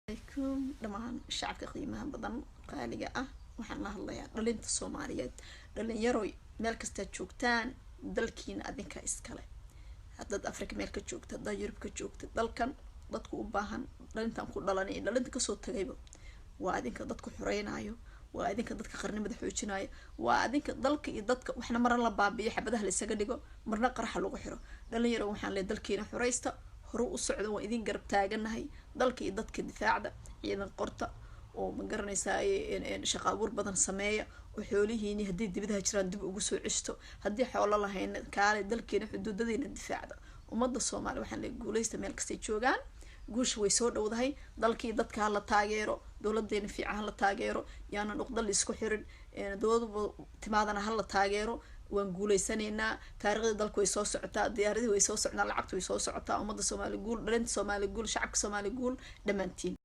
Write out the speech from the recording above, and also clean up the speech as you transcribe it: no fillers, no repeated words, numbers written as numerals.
Calaykum dhammaan shacabka qiimaha badan, qaaliga ah. Waxaan la hadlayaa dhalinta Soomaaliyeed. Dhalinyaroy, meel kastaad joogtaan, dalkiina adinka iskale. Haddaad Africa meel ka joogta, haddaad Yurub ka joogta, dalkan dadku u baahan, dhalintan ku dhalanay, dhalinta kasoo tagayba, waa adinka dadku xoreynayo, waa adinka dadka qarnimada xoojinayo, waa adinka dalka iyo dadka. Waxna marna la baabiyo, xabadaha la isaga dhigo, marna qaraxa lagu xiro. Dhalinyaro, waxaan leey, dalkiina xoreysta, hore u socda, waan idin garab taaganahay. Dalka iyo dadka difaacda, ciidan qorta oo, ma garanaysaa, shaqa abuur badan sameeya, oo xoolihiini haddii dibadaha jiraan dib ugu soo ceshto. Haddii xoolo lahayna, kaale dalkiina, xuduudadiina difaacda. Ummadda Soomaaliya waxaan leey, guuleysta meel kastay joogaan, guusha way soo dhowdahay. Dalkii dadka hala taageero, dowladeena fiican hala taageero, yaanan uqdal isku xirin. Dowladba timaadana hala taageero. Waan guuleysanaynaa. Taariikhdii dalku way soo socotaa, diyaaradii way soo socdaa, lacagta way soo socotaa. Ummadda Soomaaliya guul, dhalinta Soomaaliya guul, shacabka Soomaaliya guul, dhammaantiin.